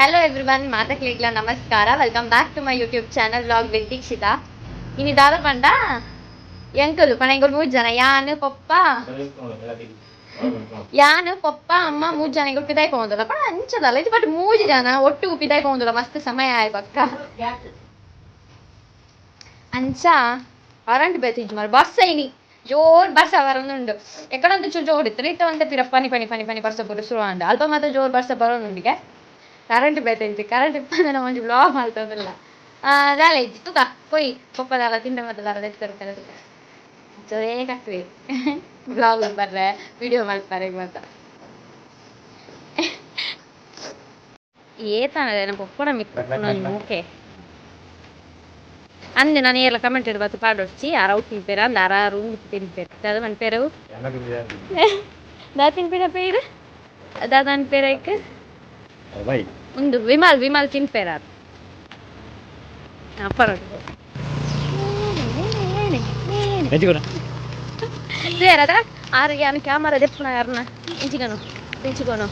Hello everyone, ಮಾತಕ್ಲೆಗ್ಲ ನಮಸ್ಕಾರ. Welcome back to my YouTube channel, Vlog with Dikshita. ಇನಿ ದಾದ ಪಂಡ, ಎಂಕುಲು ಪಂಡ ಎಂಕುಲು ಮೂಜಿ ಜನ, ಯಾನ್, ಪೊಪ್ಪ, ಯಾನ್, ಪೊಪ್ಪ, ಅಮ್ಮ, ಮೂಜಿ ಜನ ಎಂಕುಲು ಪಿದಾಯಿ ಪೋವೊಂದುಲ್ಲ. ಪಂಡ ಅಂಚದಲ್ಲ ಇದು, ಬಟ್ ಮೂಜಿ ಜನ ಒಟ್ಟುಗು ಪಿದಾಯಿ ಪೋವೊಂದುಲ್ಲ ಮಸ್ತ್ ಸಮಯ ಆಯ್ ಬಕ್ಕ. ಅಂಚ ಕರೆಂಟ್ ಬೇತಿಂಚು ಮಾರ್ರೆ. ಬರ್ಸ ಇನಿ ಜೋರ್ ಬರ್ಸ ಬರೊಂದುಂಡು. ಎಕ್ಕಡೊಂದು ಚೂರು ಜೋರು ಇತ್ತು, ಇತ್ತೆ ಒಂತೆ ಪಿರ ಪನಿ ಪನಿ ಪನಿ ಪನಿ ಬರ್ಸ ಪೂರ ಶುರು ಆಂಡ್. ಅಲ್ಪ ಮಾತ ಜೋರು ಬರ್ಸ ಬರೊಂದುಂಡಿಗೆ. ಕರೆಂಟ್ ಬೇತಿಂಚಿ. ಕರೆಂಟ್ ಇಪ್ಪಂದೆ ಒಂಜಿ ವ್ಲಾಗ್ ಮಲ್ತೊಂದುಲ್ಲ. ದಾಲ ಇಜ್ಜಿ, ತುಕ ಪೋಯಿ ಪೊಪ್ಪ ದಾಲ ತಿಂಡ ಮಾತ ದಾಲ ದೆತ್ತೊರ್ಪೆರ್. ಜೋರೇ ಕಟ್ಟುವೆ ವ್ಲಾಗ್ ಬರ್ರೆ, ವಿಡಿಯೋ ಮಲ್ಪರೆ ಮಾತ. ಏತಾನ ಪೊಪ್ಪನ ಮಿತ್ತ್ ಮೋಕೆ ಅಂದೆ. ನಾನು ಏರ್ಲ ಕಮೆಂಟ್ ಬತ್ತು ಪಾಡೊಡ್ಚಿ, ಆರ್ ಅವು ತಿನ್ಪೆರ ಅಂದ್, ಆರ್ ಆರು ತಿನ್ಪೆರ್ ದಾದ ಮನ್ಪೆರು, ದಾದ ತಿನ್ಪಿನ ಪೇರು, ದಾದ ಅನ್ಪೆರ್ ಐಕ್. ಉಂದು ವಿಮಲ್, ವಿಮಲ್ ತಿನ್ಪೆರ ಪರೋಡು. ತೂಯರದ ಆರ್ ಯಾನ್ ಕ್ಯಾಮರಾ ದೆಪ್ಪುನ ಯಾರ್ನ ಇಂಚಿಗನು ಇಂಚಿಗೋನು.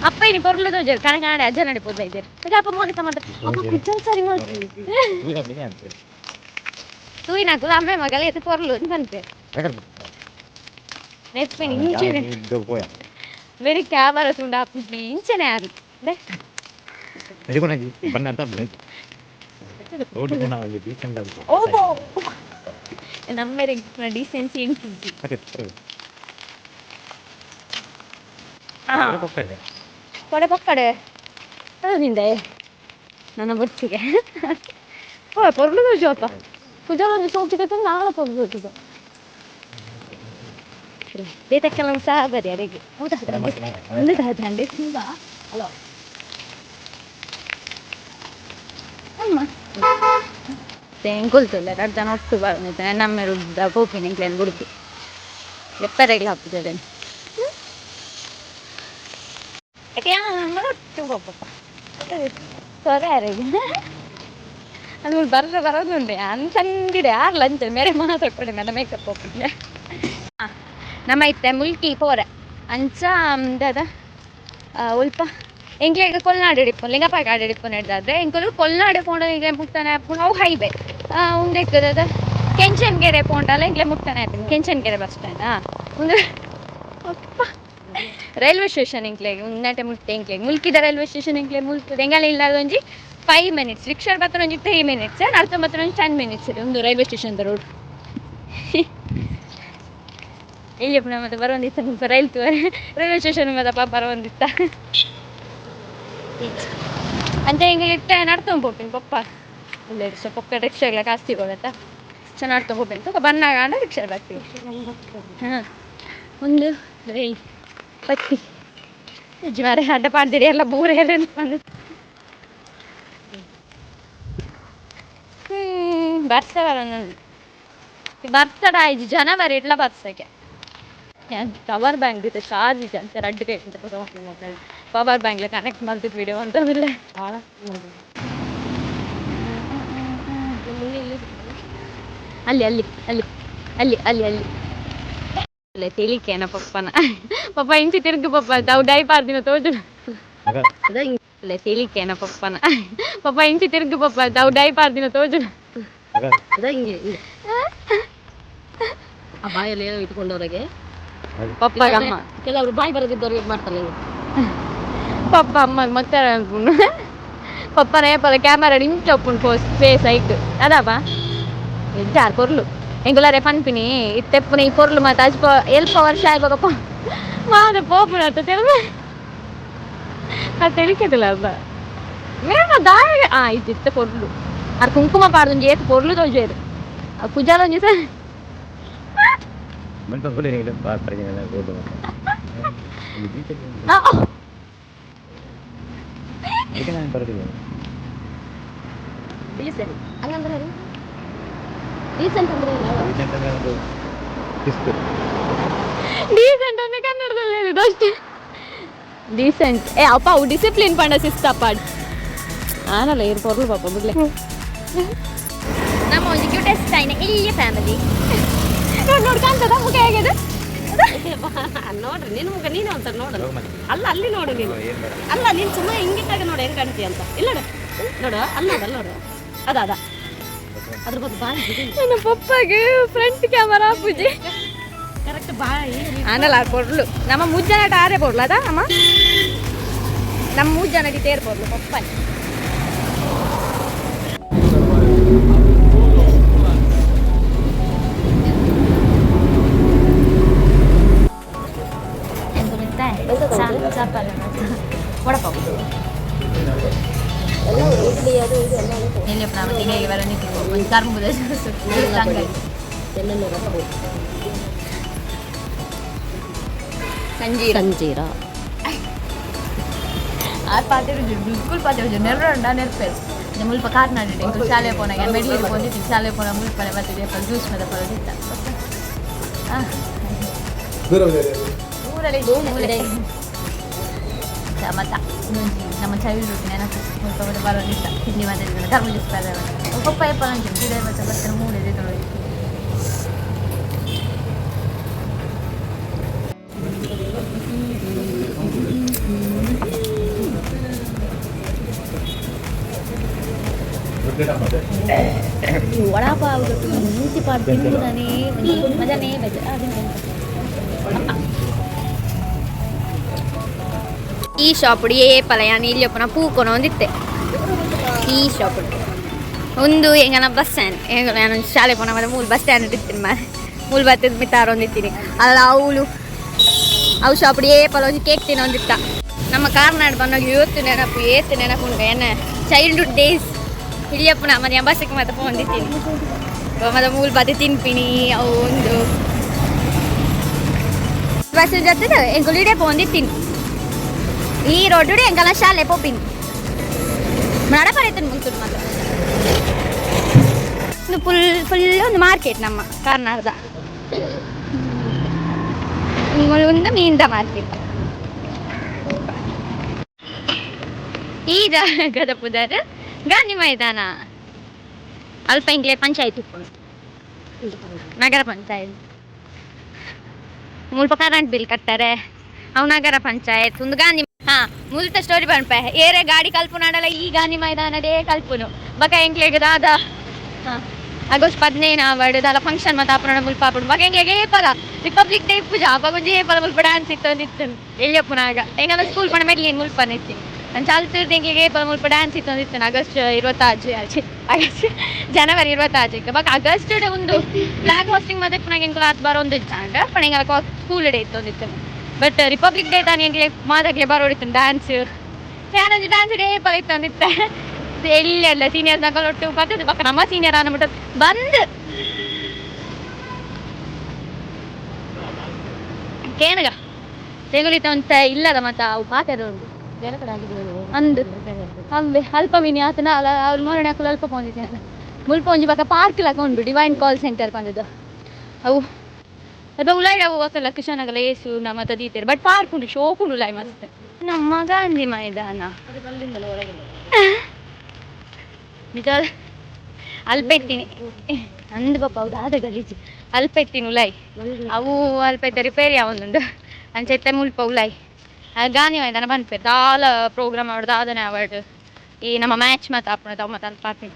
ಅಪ್ಪ ಇನಿ ಪೊರ್ಲು ತೋಜೆರ್. ಕಣ ಕಾಣೆ ಅಜ್ಜ ನಡೆ ಪೋದ ಇದ್ದೇರ್. ಅಪ್ಪ ಮೋನೆ ತಮಟ ಅಪ್ಪ ಕುಜ್ಜಲ್ ಸರಿ ಮಲ್ಪು ತೂಯಿನಕುಲು ಅಮ್ಮೆ ಮಗಲ ಎತ್ ಪೊರ್ಲು ಅಂತ ಪನ್ಪೆರ್. ನೆಪ್ಪಿನಿ ಇಂಚೆನೆ ವೆರಿ ಕ್ಯಾಮರಾ ತೂಂಡ ಆಪುಜಿ, ಇಂಚೆನೆ ಆರು ದೆ. ಓಹೋ, ನಮ್ಮೆರೆಗ್ ಡೀಸೆನ್ಸಿ ಎಂಚಿಜ್ಜಿ. ಕೊಡೆ ಪಕ್ಕಡೆ ಅದು ನಿಂದೆ ನನ್ನ ಬೊಟ್ಟಿಗೆ. ಓ, ಪೊರ್ಲು ತೋಜು ಅಪ್ಪ. ಕುಜಲ್ ಸೋಕಿದ ನಾಳೆ ಪೊರ್ಲು ತೋಜುದು. ಬೇತೆ ಕೆಲವು ಸಹ ಬರಿ ಅರೆಗೆ. ಹೌದಾ? ಒಂದು ದಂಡೆ ಅಲೋ ಅಮ್ಮ ಎಂಕುಲು ರಡ್ಡ್ ಜನ ಒಟ್ಟು ಬರೋದು. ನಮ್ಮೆರು ಪೋಪಿನ ಎಂಕ್ಲೆನ್ ಬುಡ್ದು ಎಪ್ಪರೆಗ್ಲ ಹಾಪುಜೆರ್. ಒಟ್ಟು ಪೋಪ ಸೊರೆ ಅರೆಗೆ. ಅದು ಬರ್ರೆ ಬರೋದುಂಡೆ ಅನ್ಸಂದಿಡೆ ಯಾರ್ ಲಂಚ್ ಮೇರೆ ಮಾತ್ರ ಕೊಡೆ ನನ್ನ ಮೇಕಪ್ ಹೋಗ್ತಿದ್ದೆ. ನಮ್ಮ ಇತ್ತೆ ಮುಲ್ಕಿ ಪೋರೆ. ಅಂಚ ದಾದ ಒಲ್ಪ ಎಂಕ್ಲೆಗ್ ಕೊಲ್ನಾಡು ಇಪ್ಪು, ಲಿಂಗಪ್ಪ ಗಾಡಿ ಇಪ್ಪು ನೆಡ್ದಾದ್ರೆ ಎಂಕುಲು ಕೊಲ್ನಾಡು ಪೋಂಡ ಎಂಕ್ಲೆ ಮುಕ್ತಾನೆ ಆಪುಂಡು. ಅವು ಹೈವೇ ಉಂದೆಕ್ ದಾದ ಕೆಂಚನ್ಗೆರೆ ಪೋಂಡಲ ಎಂಕ್ಲೆ ಮುಕ್ತಾನೆ ಆಪುಂಡು. ಕೆಂಚನ್ಗೆರೆ ಬಸ್ ಸ್ಟ್ಯಾಂಡ್ ಉಂದು ಅಪ್ಪ ರೈಲ್ವೆ ಸ್ಟೇಷನ್ ಎಂಕ್ಲೆಗ್ ಉಂದೆಟೆ ಮುಟ್ತೆ. ಎಂಕ್ಲೆಗ್ ಮುಲ್ಕಿದ ರೈಲ್ವೆ ಸ್ಟೇಷನ್ ಎಂಕ್ಲೆ ಮುಲ್ಕದ ಎಂಗಲ ಇಲ್ಲ ಒಂಜಿ 5 ಮಿನಿಟ್ಸ್, ರಿಕ್ಷಾ ಬತ್ತನ ಒಂಜಿ 3 ಮಿನಿಟ್ಸ್, ನಡ್ತ ಬತ್ತನ ಒಂಜಿ 10 ಮಿನಿಟ್ಸ್. ಉಂದು ರೈಲ್ವೆ ಸ್ಟೇಷನ್ ದ ರೋಡ್. ಇಲ್ಲಿ ಮತ್ತೆ ಬರೋಂದಿತ್ತ ರೈಲ್ ರೈಲ್ವೆ ಸ್ಟೇಷನ್ ಮತ್ತೆ ಪಾಪ ಬರೋಂದಿತ್ತ ಅಂತ. ಹಿಂಗೆ ಇಟ್ಟೆ ನಡ್ತೊಂದು ಪೋಪಿನ ಪಪ್ಪ ಇಲ್ಲ ಸೊ ಪೊಕ್ಕ ರಿಕ್ಷಾಗ್ಲ ಕಾಸ್ತಿ ಕೊಡತ್ತ ಸೊ ನಡ್ತೊಂದು ಪೋಪಿನ. ಬನ್ನಾಗ ರಿಕ್ಷಾ ಬರ್ತೀವಿ. ಹಾಂ, ಒಂದು ರೈಲ್ ಪತ್ತಿ ಮಾರೆ ಅಡ್ಡ ಪಾಡ್ದಿರಿ ಎಲ್ಲ ಬೂರೆ ಎಲ್ಲ ಬಂದು. ಬರ್ಸ ಬರೋಣ ಬರ್ತಡ ಆಯ್ತು ಜನವರಿ ಇಡ್ಲ ಬರ್ಸಕ್ಕೆ. ಪವರ್ ಬ್ಯಾಂಕ್ ಇತ್ತು, ಚಾರ್ಜ್ ಇದೆ ಅಂತ ರಡ್ಡ್ ಮೊಬೈಲ್ ಪವರ್ ಬ್ಯಾಂಕ್ಲ ಕನೆಕ್ಟ್ ಮಲ್ತಿದ್ದು ವಿಡಿಯೋ ಅಂತವಿಲ್ಲ. ಅಲ್ಲಿ ಅಲ್ಲಿ ಅಲ್ಲಿ ಅಲ್ಲಿ ಅಲ್ಲಿ ಅಲ್ಲಿ ತೆಲಿಕೇನ ಪಪ್ಪನ ಪಪ್ಪ ಇಂಚಿ ತಿರುಗು ಪಪ್ಪ ಅವು ಡೈಪಾರ್ದಿನ ತೋಜು. ತೆಲಿಕೇನ ಪಪ್ಪನ ಪಪ್ಪ ಇಂಚಿ ತಿರುಗು ಪಪ್ಪ ಅವು ಡೈಪಾರ್ದಿನ ತೋಜು. ಆ ಬಾಯಲ್ಲಿ ಏನೋ ಇಟ್ಕೊಂಡವರೆಗೆ. ಪಪ್ಪ ಅಮ್ಮ. ಕೆಲವರು ಬಾಯಿ ಬರದಿದ್ದವ್ರು ಇದು ಮಾಡ್ತಾರೆ ಹಿಂಗೆ. ಪಪ್ಪ ಅಮ್ಮ ಮತ್ತೆ ಅನ್ಕೊಂಡು ಪಪ್ಪನ ಏಪಲ ಕ್ಯಾಮರಾ ಇಂಚ ಉಪ್ಪುಂಡು ಫೋಸ್ ಫೇಸ್ ಐಕ್ ಅದಪ್ಪ ಎಜ್ಜಾರ್ ಪೊರ್ಲು. ಎಂಕುಲಾರೆ ಪನ್ಪಿನಿ ಇತ್ತೆಪ್ಪುನ ಈ ಪೊರ್ಲು ಮಾತ ಅಜ್ಪ ಎಲ್ಪ ವರ್ಷ ಆಯ್ಬೋಗಪ್ಪ ಮಾತ ಪೋಪುನ ಅತ್ತ ತೆಲ್ಮ ಅದು ತೆಲಿಕೆದಿಲ್ಲ ಅಬ್ಬ ಮೇಮ ದಾಯ. ಆ ಇತ್ತಿತ್ತ ಪೊರ್ಲು ಆರ್ ಕುಂಕುಮ ಪಾಡ್ದೊಂಜಿ ಏತ್ ಪೊರ್ಲು ತೋಜೇರು. ಆ ಕುಜಾಲ ಒಂಜಿ ಸಹ. ಡೀಸೆಂಟ್ ಹಂಗಂದ್ರೆ ಏನು? ಡೀಸೆಂಟ್ ಅಂದ್ರೆ ಏನು? ಡೀಸೆಂಟ್ ಅಂದ್ರೆ ಕನ್ನಡದಲ್ಲಿ ಹೇಳಿದ್ದು ಅಷ್ಟೇ, ಡೀಸೆಂಟ್. ಏ ಅಪ್ಪ, ಅವು ಡಿಸಿಪ್ಲಿನ್ ಪಂಡ ಶಿಸ್ತಪ್ಪ ಆನಲ್ಲ ಇರ್ ಪೊರ್ಲು ಪಾಪ ಬಿಡ್ಲೆ. ನಮ್ಮ ಒಂದು ಕ್ಯೂಟೆಸ್ಟ್ ಆಯ್ನ ಎಲ್ಲಿಯ ಫ್ಯಾಮಿಲಿ. ನೋಡ್ ನೋಡ್, ಕಾಣ್ತದ ಮುಖ ಹೇಗಿದೆ? ನೋಡ್ರಿ, ನಿನ್ನ ಮುಖ ನೀನು ಒಂದ್ಸರಿ ನೋಡು. ಅಲ್ಲ, ಅಲ್ಲಿ ನೋಡು ನೀನು. ಅಲ್ಲ, ನೀನು ಸುಮ್ಮನೆ ಹಿಂಗಿಟ್ಟಾಗ ನೋಡು ಹೆಂಗ್ ಕಾಣ್ತೀಯ ಅಂತ. ಇಲ್ಲ ನೋಡು, ನೋಡು, ಅಲ್ಲಿ ನೋಡು, ಅಲ್ಲಿ ನೋಡು. ಅದ ಅದ ಅದ್ರ ಬಗ್ಗೆ ಬಾಯಿ. ನನ್ನ ಪಪ್ಪಗೆ ಫ್ರಂಟ್ ಕ್ಯಾಮರಾ ಪೂಜೆ. ಕರೆಕ್ಟ್ ಬಾಯಿ. ಆನಲ್ಲ ಪೊರ್ಲು. ನಮ್ಮ ಮೂಜನ ಆರೆ ಪೊರ್ಲು ಅದ. ಅಮ್ಮ, ನಮ್ಮ ಮೂಜನಡಿ ತೇರ್ ಪೊರ್ಲು ಪಪ್ಪ. ವಡಪಾವ್. ಇಡ್ಲಿ, ಅದು ಇದು ಎಲ್ಲ ಉಂಟು. ಸಂಜೀರ. ಸಂಜೀರ. ಆ ಪಾತೆರು ಬಿಲ್ಕುಲ್ ಪಾತೆರು ನೆರ್ರಂಡ ನೆರ್ಪೇರು. ಮುಲ್ಪ ಕಾರ್ನಾಡ್ ಎಂಕುಲು ಶಾಲೆ ಪೋನಾಗ ಮೆಡ್ಲಿಗೆ ಪೋಂದಿತ್ತು. ಶಾಲೆ ಪೋನ ಮುಲ್ಪನೆ ಬತ್ತಿದೆ ಜ್ಯೂಸ್ ಮತ್ತೆ ಪರೋದಿತ್ತ. ಊರಲ್ಲಿ ಮೂಲೆ ಮತ್ತ ನಮ್ಮ ಚೈಲ್ಡ್ಹುಡ್ ನೆನಪು. ಮುಲ್ಪ ಮತ್ತೆ ಬರೋದಿತ್ತ, ತಿಂಡಿ ಮಾತಾಡಿದ್ರೆ ಕರ್ಮ ಜ್ಯೂಸ್ ಬರ ಪಪ್ಪ ಎಪ್ಪ ನಂಗೆ ಗಿಡ ಮತ್ತೆ ಬರ್ತಾರೆ ಮೂಲೆ ತೊಳಗೆ. ವಡಾಪಾವ್ ಮುಂಚೆ ಪಾಡು ತಿಂದುದಾನೇ ಮಜಾನೇ ಬೇಜ. ಈ ಶಾಪುಡು ಏಪಲ ಯಾನ್ ಇಲ್ಲಿ ಪುನ ಪೂಕೊನ ಒಂದಿತ್ತೆ. ಈ ಶಾಪುಡು ಒಂದು ಎಂಗನ ಬಸ್ ಸ್ಟ್ಯಾಂಡ್. ಎಂಗಲ ನಾನು ಶಾಲೆ ಪೋನ ಮತ್ತೆ ಮೂಲು ಬಸ್ ಸ್ಟ್ಯಾಂಡ್ ಇರ್ತೀನಿ ಮಾರೆ. ಮೂಲು ಬತ್ತದ ಮಿತ್ತಾರ ಒಂದಿತ್ತೀನಿ ಅಲ್ಲ. ಅವಳು ಅವು ಶಾಪುಡು ಏಪಲ ಒಂಜಿ ಕೇಕ್ ತಿನ್ನೊಂದಿತ್ತ. ನಮ್ಮ ಕಾರ್ನಾಡ್ ಬಂದಾಗ ಏತು ನೆನಪು, ಏತು ನೆನಪು ಉಂಟು. ಏನ ಚೈಲ್ಡ್ಹುಡ್ ಡೇಸ್. ಇಲ್ಲಿಯಪ್ಪನ ಮತ್ತೆ ಬಸ್ಸಿಗೆ ಮತ್ತೆ ಪೋಂದಿತ್ತೀನಿ ಮತ್ತೆ ಮೂಲು ಬತ್ತಿ ತಿನ್ಪಿನಿ. ಅವು ಒಂದು ಬಸ್ ಜೊತೆ ಎಂಕುಲು ಇಡೇ ಪೋಂದಿತ್ತೀನಿ. ಈ ರೋಡ್ ಎಂಕಲ ಶಾಲೆ ಪೋಪಿನಿ ನಡಪರೈತನ್ ಮುಂಚೆ ಮಾತ್ರ. ಒಂದು ಫುಲ್ ಫುಲ್ ಒಂದು ಮಾರ್ಕೆಟ್ ನಮ್ಮ ಕಾರ್ನಾಡ್ದ. ಒಂದು ಮೀನ್ದ ಮಾರ್ಕೆಟ್. ಈ ಜಾಗದ ಪುದರ್ ಗಾಂಧಿ ಮೈದಾನ. ಅಲ್ಪ ಇಂಗ್ಲೆ ಪಂಚಾಯತ್ ಉಪ್ಪುಂಡು, ನಗರ ಪಂಚಾಯತ್. ಮುಲ್ಪ ಕರೆಂಟ್ ಬಿಲ್ ಕಟ್ತಾರೆ ಅವು ನಗರ ಪಂಚಾಯತ್. ಒಂದು ಗಾಂಧಿ ಹಾ ಮುಲ್ತ ಸ್ಟೋರಿ ಪನ್ಪೆ. ಏರೆ ಗಾಡಿ ಕಲ್ಪುನಾಡಲ ಈ ಗಾಂಧಿ ಮೈದಾನಡೇ ಕಲ್ಪುನು. ಬಕ ಎಂಕ್ಲೆಗ್ ದಾದ ಹಾ ಆಗಸ್ಟ್ 15 ಆವಡ್ ದಾಲ ಫಂಕ್ಷನ್ ಮತ್ತೆ ಆಪುನ ಮುಲ್ಪ ಆಪುಂಡು. ಬಕ ಎಂಕ್ಲೆಗ್ ಏಪಲ ರಿಪಬ್ಲಿಕ್ ಡೇ ಪೂಜಾ ಅಪಗ ಒಂಜಿ ಏಪಲ ಮುಲ್ಪ ಡ್ಯಾನ್ಸ್ ಇತ್ತೊಂದಿತ್ತು ಎಲ್ಯಪ್ಪುನಾಗ. ಎಂಗಲ ಸ್ಕೂಲ್ ಪಂಡ ಮೆಡ್ಲಿನ್ ಮುಲ್ಪನೆ ಇತ್ತಿ. ನಾನು ಚಾಲ್ತಿರ್ದು ಎಂಕ್ಲೆಗ್ ಏಪಲ ಮುಲ್ಪ ಡ್ಯಾನ್ಸ್ ಇತ್ತೊಂದಿತ್ತು ಆಗಸ್ಟ್ 26, ಆಚೆ ಆಗಸ್ಟ್ ಜನವರಿ 26ಕ್ಕೆ. ಬಕ ಆಗಸ್ಟ್ ಒಂದು ಫ್ಲಾಗ್ ಹೋಸ್ಟಿಂಗ್ ಮತ್ತೆ ಪುನಃ ಎಂಕುಲು ಆತ್ ಬರೋಂದು ಇಜ್ಜಾಂಡ ಪಂಡ ಎಂಗಲ ಸ್ಕೂಲ್ ಡೇ ಇತ್ತೊಂದಿತ್ತು. ಬಟ್ ರಿಪಬ್ಲಿಕ್ ಡೇ ತಾನೆ ಎಂಕ್ಲೆ ಮಾತಾಗ್ಲೆ ಬರೋಡಿತ್ತು ಡ್ಯಾನ್ಸ್. ಯಾನೊಂಜಿ ಡ್ಯಾನ್ಸ್ ಡೇ ಏಪಲ ಇತ್ತೊಂದಿತ್ತೆ. ಎಲ್ಲೆಲ್ಲ ಸೀನಿಯರ್ಸ್ ನಕಲ್ ಒಟ್ಟು ಬರ್ತದೆ. ಬಕ್ಕ ನಮ್ಮ ಸೀನಿಯರ್ ಅನ್ಬಿಟ್ಟು ಬಂದ್ ಕೇನಗ ತೆಗುಲಿತ ಅಂತ ಇಲ್ಲದ ಮತ್ತ ಅವು ಪಾತೆರ ಉಂಟು. ಬೇರೆ ಕಡೆ ಆಗಿದ್ದು. ಅಂದು ಅಂಬೆ ಅಲ್ಪ ಮೀನಿ ಆತನ ಅಲ್ಲ. ಅವ್ರು ಮೊರನೆ ಹಾಕಲು ಅಲ್ಪ ಪೋಂದಿದ್ದೇನೆ. ಮುಲ್ಪ ಒಂಜಿ ಬಕ್ಕ ಪಾರ್ಕ್ ಲಕ ಉಂಟು, ಡಿವೈನ್ ಕಾಲ್ ಸೆಂಟರ್ ಬಂದದ್ದು. ಅವು ಅಲ್ಪ ಉಲಾಯ್ಡ್ ಅವು ಅಕಲ್ಲ ಕಿಶನಗಲ ಏಸು ನಮ್ಮ ದೀತೇರು. ಬಟ್ ಪಾರ್ಕ್ ಉಂಟು, ಶೋಕ್ ಉಂಟು ಉಲಾಯ್ ಮಸ್ತ್. ನಮ್ಮ ಗಾಂಧಿ ಮೈದಾನ. ಅಲ್ಲಿಂದಲೇ ಹೊರಗೆ. ನಿಜ ಅಲ್ಪ ಇತ್ತೀನಿ ಅಂದು ಪಾಪ ಹೌದು ಆದ ಗಲೀಜು. ಅಲ್ಪ ಇತ್ತೀನಿ ಉಲಾಯ್. ಅವು ಅಲ್ಪ ಇತ್ತ ರಿಪೇರಿ ಅವೊಂದುಂಡು. ಅಂಚ ಇತ್ತೆ ಮುಲ್ಪ ಉಲಾಯ್ ಆ ಗಾಂಧಿ ಮೈದಾನ ಪನ್ಪೆರ್. ದಾಲ ಪ್ರೋಗ್ರಾಮ್ ಆವಡ್ ದಾದನೆ ಆವಡ್ ಈ ನಮ್ಮ ಮ್ಯಾಚ್ ಮಾತ ಆಪುನ ಅವು ಮಾತ ಅಲ್ಪ ಆಪಿನಿ.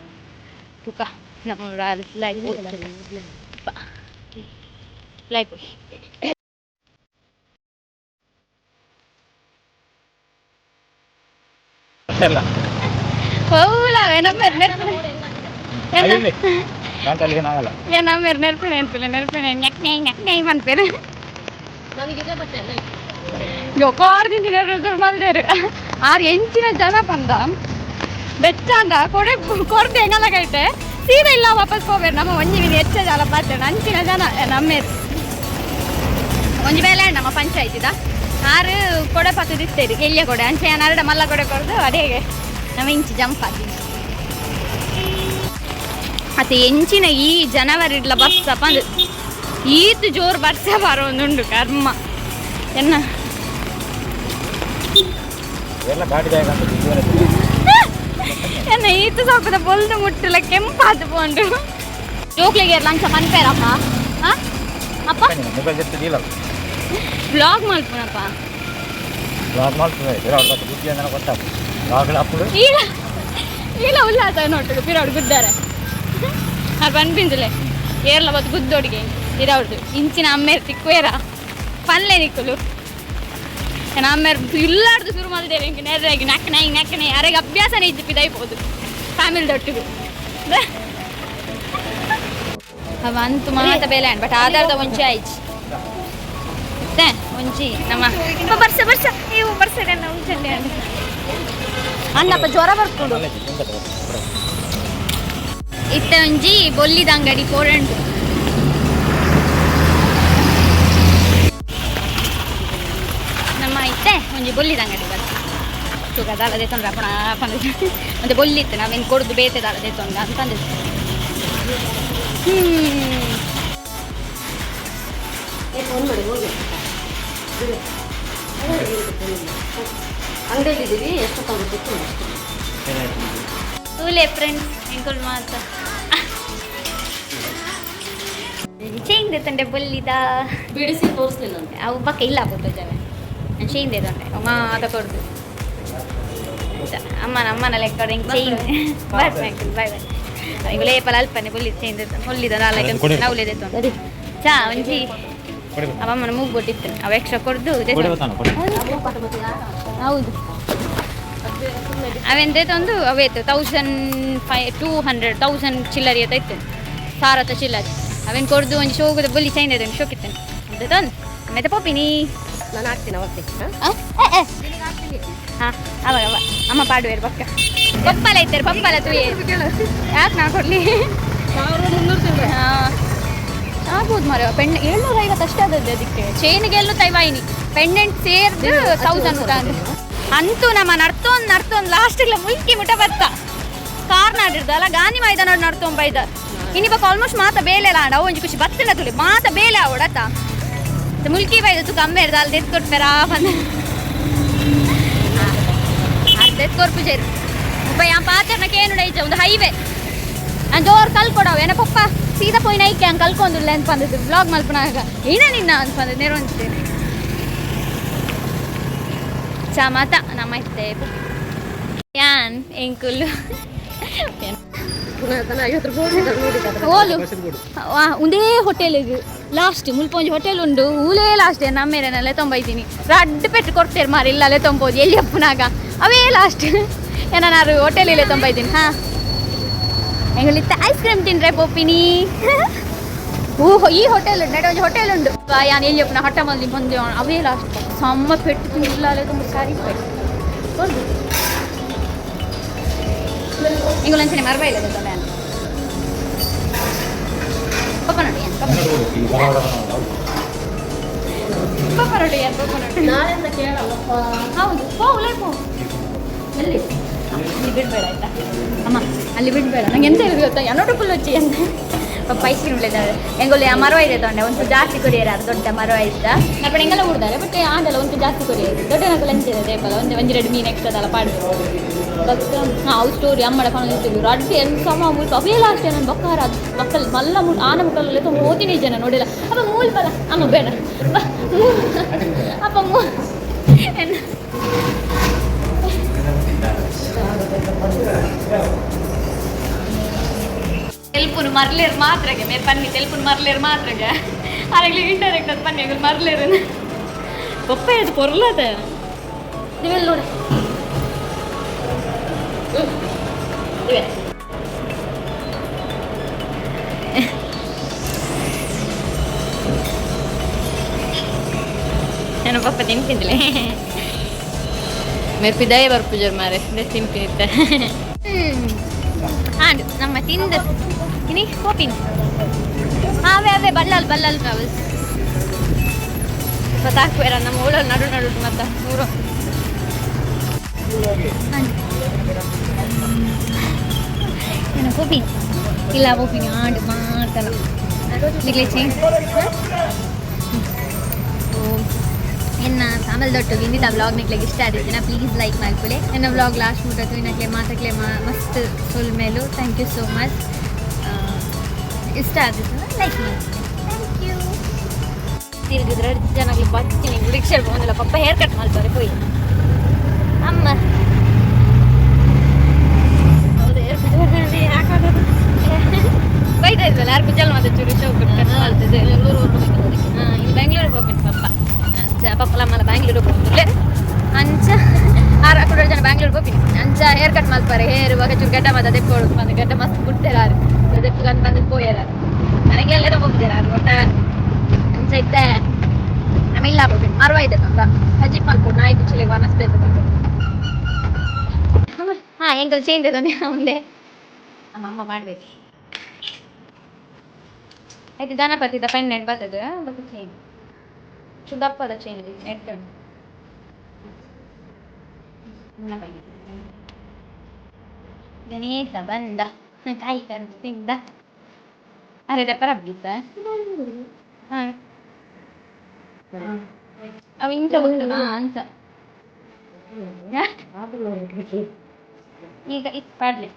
ತುಕ ನಮ್ಮ ಉಲಾಯ್ ಉಲಾಯ್ ಪೋಯಿ. ಅಲ್ಲ. ಹೌಲ ನೆನಪು ನೆನಪು. ಆಗಲ್ಲ. ನಮ್ಮ ನೆನಪು ನೆನಪಿಲ್ಲ ನೆನಪು ನೆಕ್ನೆ ನೆಕ್ನೆ ಪನ್ಪೆರ್. ನಮಗೆ ಇದೇ ಬಟ್ಟೆ ಅಲ್ಲ. ಕಾರ್ದಿಂಚಿನ ಮಲ್ದೇರು ಆರ್ ಎಂಚಿನ ಜನ ಪಂದ ಬೆಚ್ಚಾಂಡ ಕೊಡೆ ಕೊರ್ದು ಎಂಗಲಗೈತೆ ಸೀದಾ ಇಲ್ಲ ವಾಪಸ್ ಹೋಗ್ಬೇರು. ನಮ್ಮ ಒಂಜಿ ಮಿನಿ ಹೆಚ್ಚ ಜನ ಪಾತೆ ಅಂಚಿನ ಜನ ನಮ್ಮೇರು. ಒಂಜಿ ಬೇಲೆ ನಮ್ಮ ಪಂಚಾಯ್ತಿದ ಆರು ಕೊಡೆ ಪತ್ತದಿತ್ತೇರಿ ಎಲ್ಲಿಯ ಕೊಡೆ ಅಂಚೆ ಅರಡ ಮಲ್ಲ ಕೊಡೆ ಕೊಡ್ದು ಅದೇ ನಮ್ಮ ಇಂಚಿ ಜಂಪ್ ಆತಿ ಅತ್ತೆ. ಎಂಚಿನ ಈ ಜನವರಿ ಇಡ್ಲ ಬರ್ಸ ಪಂದ್ ಈತ್ ಜೋರು ಬರ್ಸ ಬರೋದುಂಡು ಕರ್ಮ ಎನ್ನ. ಎಲ್ಲ ಗಾಡಿ ಜಾಗ ಅಂತ. ಎನ್ನ ಈತ ಸಾಕುದ ಬೊಲ್ದು ಮುಟ್ಟಲ ಕೆಂಪಾತು ಪೋಂಡು. ಜೋಕ್ಲಿಗೆ ಲಂಚ ಮನ್ಪೇರಪ್ಪ. ಹಾ ಅಪ್ಪ. ಮೊಬೈಲ್ ಜೊತೆ ಡೀಲ್. ಬ್ಲಾಗ್ ಮಲ್ಪುನಪ್ಪ. ಬ್ಲಾಗ್ ಮಾಡ್ತದೆ ಪಿರವಡು ಬತ್ತು ಬುದ್ಧಿ ಅಂದ್ರೆ ಗೊತ್ತಾಗ್ತದೆ ಬ್ಲಾಗ್ಲ ಅಪ್ಪುಡು. ಇಲ್ಲ ಇಲ್ಲ, ಉಲ್ಲಾತ ನೋಟು ಪಿರವಡು ಗುದ್ದಾರೆ ಅದು ಪನ್ಪಿಂಜಲೆ ಏರ್ಲ ಬತ್ತು ಗುದ್ದೋಡಿಗೆ ಇರವ್ರದ್ದು ಇಂಚಿನ ಅಮ್ಮೇರ್ ತಿಕ್ವೇರ ಪನ್ಲೆ ನಿಕ್ಕಲು. ಅಮ್ಮೇರ್ ಇಲ್ಲಾರ್ದು ಶುರು ಮಾಡಿದ್ದೇವೆ ಹಿಂಗೆ ನೇರಾಗಿ ನಕ್ಕನೆ ನಕ್ಕನೆ ಯಾರಿಗೆ ಅಭ್ಯಾಸನೇ ಇದ್ದು ಪಿದೈಬೋದು ಫ್ಯಾಮಿಲಿ ದೊಟ್ಟಿಗೆ ಅವ ಅಂತೂ ಮಾತ ಬೇಲೆ ಬಟ್ ಆಧಾರದ ಒಂಚೆ ಆಯ್ತು ಒಂಜಿ ನಮ್ಮ ಬರ್ಸ ಬರ್ಸ ಇವು ಬರ್ಸಡೆ ಉಂಚಲ್ಲಿ. ಅಣ್ಣಪ್ಪ ಜ್ವರ ಬರ್ಕೊಂಡು. ಇತ್ತ ಒಂಜಿ ಬೊಲ್ಲಿದ ಅಂಗಡಿ ಪೋರಂಡು. ನಮ್ಮ ಇತ್ತೆ ಒಂಜಿ ಬೊಲ್ಲಿದ ಅಂಗಡಿ ಬರ್ ತೂಕ ದಾಲ ದೇತೊಂಡ್ರೆ ಅಪ್ಪಣ ಪಂಡ ಮತ್ತೆ ಬೊಲ್ಲಿತ್ತು ನಾವೇನು ಕೊಡುದು ಬೇತೆ ದಾಲ ದೇತೊಂಡ ಅಂತಂದು. ಫೋನ್ ಮಾಡಿ ಹೋಗಿ ಅಂಗಡಿಯಲ್ಲಿದ್ದೀವಿ, ಎಷ್ಟೊತ್ತಾಗುತ್ತೆ ಅಷ್ಟೇ. ತೂಲೆ ಫ್ರೆಂಡ್ಸ್, ಎಂಕುಲ್ ಮಾತ ಚೇಂಜ್ ತಂಡೆ ಬೊಲ್ಲಿದ. ಬಿಡಿಸಿ ತೋರಿಸ್ಲಿಲ್ಲ ಅಂತ. ಅವು ಪಕ್ಕ ಇಲ್ಲ ಪುಟ್ಟು ಜನ ನಾನು ಚೇಂಜ್ ತೊಂಡೆ ಮಾತ ಕೊಡುದು ಅಮ್ಮನ ಅಮ್ಮನ ಲೆಕ್ಕ ಹಿಂಗೆ chain bye bye bye bye. ಇಂಗುಲೇ ಪಲ ಅಲ್ಪನೆ ಬೊಲ್ಲಿ ಚೇಂಜ್ ಬೊಲ್ಲಿದ ನಾಲ್ಕು ನೌಲೇದೆ ತೊಂಡೆ ಚಾ ಒಂಜಿ ಅವ ಅಮ್ಮನ ಮೂಗು ಕೊಟ್ಟಿತ್ತು ಅವ ಎಕ್ಸ್ಟ್ರಾ ಕೊಡ್ದು. ಹೌದು, ಅವೆಂತೆ ತಂದು ಅವೇತು 1500, 1000 ಚಿಲ್ಲರಿ ಅಂತ ಇತ್ತು, ಸಾರತ ಚಿಲ್ಲರಿ. ಅವೇನು ಕೊಡ್ದು ಒಂಜಿ ಶೋಕದ ಬೊಲ್ಲಿ ಚೈನ್ ಇದೆ ಶೋಕಿತ್ತೇನೆ ಅಂತ ತಂದು ಆಮೇಲೆ ಪೋಪಿನಿ. ನಾನು ಹಾಕ್ತೀನಿ ಅವತ್ತೆ. ಹಾಂ, ಅವಾಗ ಅವ ಅಮ್ಮ ಪಾಡುವೇರು ಪಕ್ಕ ಪಪ್ಪಲ ಇದ್ದಾರೆ ಪಪ್ಪಲ ತುಯೆ ಯಾಕೆ ನಾ ಕೊಡಲಿ? 1300. ಹಾಂ, ಆಗ್ಬೋದು ಮಾರ್ರೆ. ಪೆಂಡ್ 750 ಅಷ್ಟೇ ಆದದ್ದು. ಅದಕ್ಕೆ ಚೈನ್ಗೆ ಎಲ್ಲೂ ತೈವಾಯಿನಿ ಪೆಂಡೆಂಟ್ ಸೇರ್ದು 1000 ಅಂತೂ. ನಮ್ಮ ನಡ್ತೊಂದು ನಡ್ತೊಂದು ಲಾಸ್ಟಿಗೆ ಮುಲ್ಕಿ ಮುಟ ಬತ್ತ ಕಾರ್ ನಾಡಿರ್ದಲ್ಲ ಗಾಂಧಿ ಮೈದಾನ ನಡ್ತೊಂಬ ಇದ್ದ. ಇನಿ ಬಕ್ಕ ಆಲ್ಮೋಸ್ಟ್ ಮಾತ ಬೇಲೆ ಲಾಂಡ ಅವು ಒಂಜಿ ಖುಷಿ ಬತ್ತಿನ ತುಳಿ ಮಾತ ಬೇಲೆ ಅವಡತ ಮುಲ್ಕಿ ಬೈದ ತುಕ ಅಮ್ಮೇರ್ದ ಅಲ್ಲಿ ದೆತ್ ಕೊಡ್ಪೇರ ಬಂದ ಅರ್ಧ ಕೊರ್ಪು ಜೇರು ಉಪ್ಪ ಯಾ ಪಾತ್ರನ ಕೇನುಡ ಇಜ್ಜ ಒಂದು ಹೈವೇ ನಾನು ಜೋರು ಕಲ್ಕೊಡವ ಏನ ಪಪ್ಪ ಸೀದಾ ಪೋಯಿ ನೈಕೆ ಹಂಗೆ ಕಲ್ಕೊಂದಿಲ್ಲ ಅಂತ ಬಂದದ್ದು ಬ್ಲಾಗ್ ಮಲ್ಪನಾಗ ಏನ ನಿನ್ನ ಅಂತ ಬಂದದ್ದು ನೆರವಂತೇನೆ ಚಾ ಮಾತ ನಮ್ಮ ಇತ್ತೆ ಯಾನ್ ಎಂಕುಲ್ಲು. ಪುನಃ ತನ 50 ರೂಪಾಯಿ ನೋಡಿ. ಓಲು ಒಂದೇ ಹೋಟೆಲ್ ಲಾಸ್ಟ್ ಮುಲ್ಪ ಒಂಜಿ ಹೋಟೆಲ್ ಉಂಡು ಊಲೇ ಲಾಸ್ಟ್ ನಮ್ಮೇರೆನಲ್ಲೇ ತೊಂಬೈತೀನಿ ರಡ್ಡು ಪೆಟ್ಟು ಕೊಡ್ತೇರು ಮಾರಿ ಇಲ್ಲಲ್ಲೇ ತೊಂಬೋದು ಎಲ್ಲಿ ಅಪ್ಪನಾಗ ಅವೇ ಲಾಸ್ಟ್ ಏನಾರು ಹೋಟೆಲ್ ಇಲ್ಲೇ ತೊಂಬೈತೀನಿ. ಹಾಂ, ಎಂಗಳಿತ್ತ ಐಸ್ ಕ್ರೀಮ್ ತಿನ್ರೆ ಪೋಪಿನಿ. ಓ ಈ ಹೋಟೆಲ್ ಉಂಟು ನಡೆ ಒಂಜಿ ಹೋಟೆಲ್ ಉಂಡು ಯಾನ್ ಎಲ್ಲಿ ಅಪ್ಪನ ಹಠ ಮಲ್ಲಿ ಬಂದೆ ಅವೇ ಲಾಸ್ಟ್ ಸಮ್ಮ ಪೆಟ್ಟು ತಿಂದಿಲ್ಲ ತುಂಬ ಸಾರಿ ಪೆಟ್ಟು ಎಂಗುಲಂಚನೆ ಮರಬ ಇಲ್ಲ ತೊಂದರೆ. ಪಪ್ಪ ನೋಡಿ ಏನು ಪಪ್ಪ ಪಪ್ಪ ನೋಡಿ ಏನು ಪಪ್ಪ ನೋಡಿ. ನಾಳೆಯಿಂದ ಕೇಳಲ್ಲಪ್ಪ. ಹೌದು, ಪೋ ಉಲೇ ಪೋ. ಎಲ್ಲಿ? ಅಲ್ಲಿ ಬಿಡಬೇಡ ಆಯ್ತಾ ಅಮ್ಮ, ಅಲ್ಲಿ ಬಿಡಬೇಡ. ನಂಗೆ ಎಂತ ಹೇಳುದು ಗೊತ್ತಾ? ಎನ್ನೋಟು ಫುಲ್ ಹಚ್ಚಿ ಅಂತ ಪಪ್ಪ ಐಸ್ ಕ್ರೀಮ್ ಇದ್ದಾವೆ ಹೆಂಗೊಲ್ಲಿ ಆ ಮರವ ಇದೆ ತೊಂಡೆ ಒಂದು ಜಾಸ್ತಿ ಕೊರಿಯರ್ ಅದು ದೊಡ್ಡ ಮರವ ಇದ್ದ ನಪ್ಪಣ ಹೆಂಗೆಲ್ಲ ಉಡ್ದಾರೆ ಬಟ್ ಆಂಡಲ್ಲ ಒಂದು ಜಾಸ್ತಿ ಕೊರಿಯರ್ ದೊಡ್ಡ ನಕ್ಕು ಲಂಚ್ ಇದೆ ದೇಪಲ್ಲ ಒಂದು ಒಂಜಿ ಎರಡು ಮೀನು ಎಕ್ಸ್ಟ್ರಾ ಅಲ್ಲ ಪಾಡು ಬಟ್ ಹಾಂ ಅವು ಸ್ಟೋರಿ ಅಮ್ಮಡ ಪಣ ಇರ್ತಿದ್ರು ರಡ್ಡು ಎಂತ ಸಮ ಮುಲ್ಪ ಅವೇ ಲಾಸ್ಟ್ ನಾನು ಬಕ್ಕಾರ ಮಕ್ಕಳು ಮಲ್ಲ ಮುಲ್ ಆನ ಮುಕ್ಕಲ್ಲ ತುಂಬ ಓದಿನಿ ಜನ ನೋಡಿಲ್ಲ ಅಪ್ಪ ಮೂಲ್ ಬಲ ಅಮ್ಮ ಬೇಡ ಬ, ಮೂಲ್. ಅಪ್ಪ ಮೂ ಎನ್ನ ತೆಲ್ಪುನು ಮರ್ಲೇರ್ ಮಾತ್ರಗೆ ಮೇರ್ ಪನ್ನಿ ತೆಲ್ಪುನು ಮರ್ಲೇರ್ ಮಾತ್ರಗೆ ಅರಗ್ಲಿ ಇಂಡೈರೆಕ್ಟ್ ಅದು ಪನ್ನಿ ಅಂಗಲ್ ಮರ್ಲೇರ್ ಪಪ್ಪ ಇದು ಪೊರ್ಲದ ನೀವೆಲ್ಲ ನೋಡಿ. ಇವೆ. ನಾನು ಪಪ್ಪ ತಿನ್ಪಿದ್ಲೆ ಮೇರ್ ಪಿದಾಯ ಬರ್ಪುಜರ್ ಮಾರೆ ತಿನ್ಪಿನಿತ್ತ ಆಂಡ್ ನಮ್ಮ ತಿಂದ ಇನಿ ಹೋಪಿನ್ ಅವೇ ಅವೇ ಬಲ್ಲಲ್ ಬಲ್ಲಲ್ ಟ್ರಾವೆಲ್ಸ್ ಗೊತ್ತಾಗ್ಬೇರ ನಮ್ಮ ಊರಲ್ಲಿ ನಡು ನಡು ಮತ್ತ ಊರು ಏನು ಹೋಪಿನ್ ಇಲ್ಲ ಹೋಪಿನಿ ಆಂಡ್ ಮಾತಲ್ಲ ನಿಗ್ಲೆ ಚೇಂಜ್ ಎನ್ನ ಆಮೇಲೆ ದೊಡ್ಡ ಇಂದಿದ್ದ ಬ್ಲಾಗ್ ನಿಕ್ಲೆಗ್ ಇಷ್ಟ ಆದಿತ್ತಿನ ಪ್ಲೀಸ್ ಲೈಕ್ ಮಲ್ಪುಲೆ. ಎನ್ನ ಬ್ಲಾಗ್ ಲಾಸ್ಟ್ ಮುಟ್ಟತು ಇನ್ನಕ್ಲೆ ಮಾತಕ್ಲೆ ಮಸ್ತ್ ಫುಲ್ ಮೇಲು. Thank you so much. ಇಷ್ಟ ಆದಿತ್ತಿನ ಲೈಕ್ ಮಾಡಿ. Thank you. ತಿರುಗಿದ್ರೆ ಎರಡು ಜನಗಳು ಬಚ್ಚಿನಿ ರಿಕ್ಷಾ ಬಂದಿಲ್ಲ ಪಪ್ಪ ಹೇರ್ ಕಟ್ ಮಾಡ್ತಾರೆ ಪೋಯಿ ಅಮ್ಮ. ಹೌದು, hair cut. ಬೈತಾ ಇದ್ವಲ್ಲ ಯಾರು ಕುಜಲ್ ಮತ್ತೆ ಚೂರು ಶೋಕ್ ಕಟ್ ಮಾಡ್ತಿದ್ದೆ. ಬೆಂಗಳೂರು ಹೊರಡ್ಬೇಕು ಅದಕ್ಕೆ. ಹಾಂ, ಇನ್ನು ಬೆಂಗಳೂರಿಗೆ ಹೋಗ್ಬಿಟ್ಟು ಪಪ್ಪ ಅಂಚ ಪಪ್ಪಲ ಅಮ್ಮಲ ಬ್ಯಾಂಗ್ಳೂರಿಗೆ ಹೋಗ್ಬಿಡ್ಲೆ. ಅಂಚ ಆರು ಅಕ್ಕಡ ಜನ ಬ್ಯಾಂಗ್ಳೂರಿಗೆ ಹೋಗ್ತೀನಿ. ಅಂಚ ಹೇರ್ ಕಟ್ ಮಾಡ್ತಾರೆ. ಹೇರ್ ಇವಾಗ ಚೂರು ಗಡ್ಡ ಮತ್ತೆ ದೆಪ್ಪೋಳು ಬಂದು ಗಡ್ಡ ಮಸ್ತ್ ಬಿಡ್ತಾರೆ. ಆರು ದೆಪ್ಪು ಬಂದು ಪೋಯಾರ ನನಗೆ ಎಲ್ಲರೂ ಹೋಗ್ತಾರೆ. ಆರು ಒಟ್ಟ ಅಂಚ ಇತ್ತೆ ಆಮೇಲೆ ಹೋಗ್ಬಿಟ್ಟು ಮರುವ ಇದೆ ಪಪ್ಪ ಅಜ್ಜಿ ಮಲ್ಕೊಂಡು ನಾಯಿ ಕುಚ್ಚಲಿಗೆ ವನಸ್ಪತಿ. ಹಾಂ, ಎಂಕಲ್ ಚೇಂಜ್ ಅದೊಂದೇ ಒಂದೇ. ನಮ್ಮಮ್ಮ ಮಾಡ್ಬೇಕು. ಆಯ್ತು, ಗಣಪತಿದ ಪೆಂಡೆಂಟ್ ಬರ್ತದೆ ಬೊಕ್ಕ ಚೈನ್ ಶುದ್ಧಪ್ಪದ ಚೈನ್ ಎಡ್ಡೆ ಉಂಟು. ಗಣೇಶ ಬಂದ ಕಾಯಿ ಕರೆದು ತಿಂದ. ಅರೆ ದಪ್ಪ ಹಾಂ ಅವ ಇಂಚ ಗೊತ್ತು ಅಂತ. ಈಗ ಇದು ಪಾಡ್ಲೆ.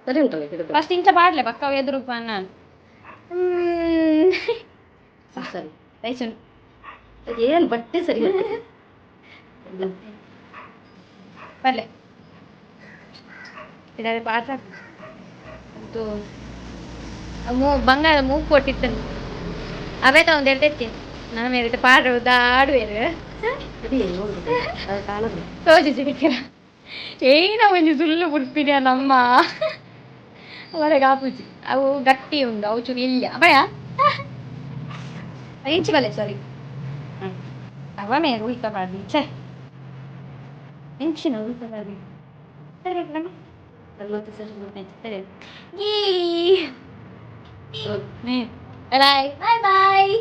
ಸರಿ ಉಂಟಲ್ಲ ಹಿಡಿದು? ಫಸ್ಟ್ ಇಂಚ ಪಾಡ್ಲೆ ಪಕ್ಕ ಎದುರು ನಾನು. ಸರಿ. ರೈಸುನ್. ಏನು ಬಟ್ಟೆ ಸರಿ ಉಂಟು. ಪಾಡ್ಲೆ ಇದಾದ್ರೆ ಪಾಠ ಅದು ಮೂ ಬಂಗಾರ ಮೂಗು ಕೊಟ್ಟಿತ್ತು. ಅವೇ ತಗೊಂಡು ಹೇಳ್ತೈತಿ ನನ್ನ ಮೇಲೆ ಪಾಡು ಆಡುವೇರು. ಅದೇ ನೋಡು, ಅದು ಕಾಣದು. ತೋಜಿಸಿ ಏನ ಒಂಜಿ ಸುಳ್ಳು ಬುಡ್ಪಿನ ನಮ್ಮ ಅವರೆಗೆ ಆಪುಜಿ. ಅವು ಗಟ್ಟಿ ಉಂಡು, ಅವು ಚೂರು ಇಲ್ಲ ಭಯ ಇಂಚಿ ಬಲೆ. ಸಾರಿ, ಅವ ಮೇರೆ ಉಲ್ಕ ಪಾಡ್ದಿ. ಛೇ, ಇಂಚಿನ ಉಲ್ಕ ಪಾಡ್ದಿ. ಸರಿ ನಮ್ಮ ನಲ್ವತ್ತು ಸರಿ. ಸರಿ. ಈ ಬಾಯ್ ಬಾಯ್ ಬಾಯ್.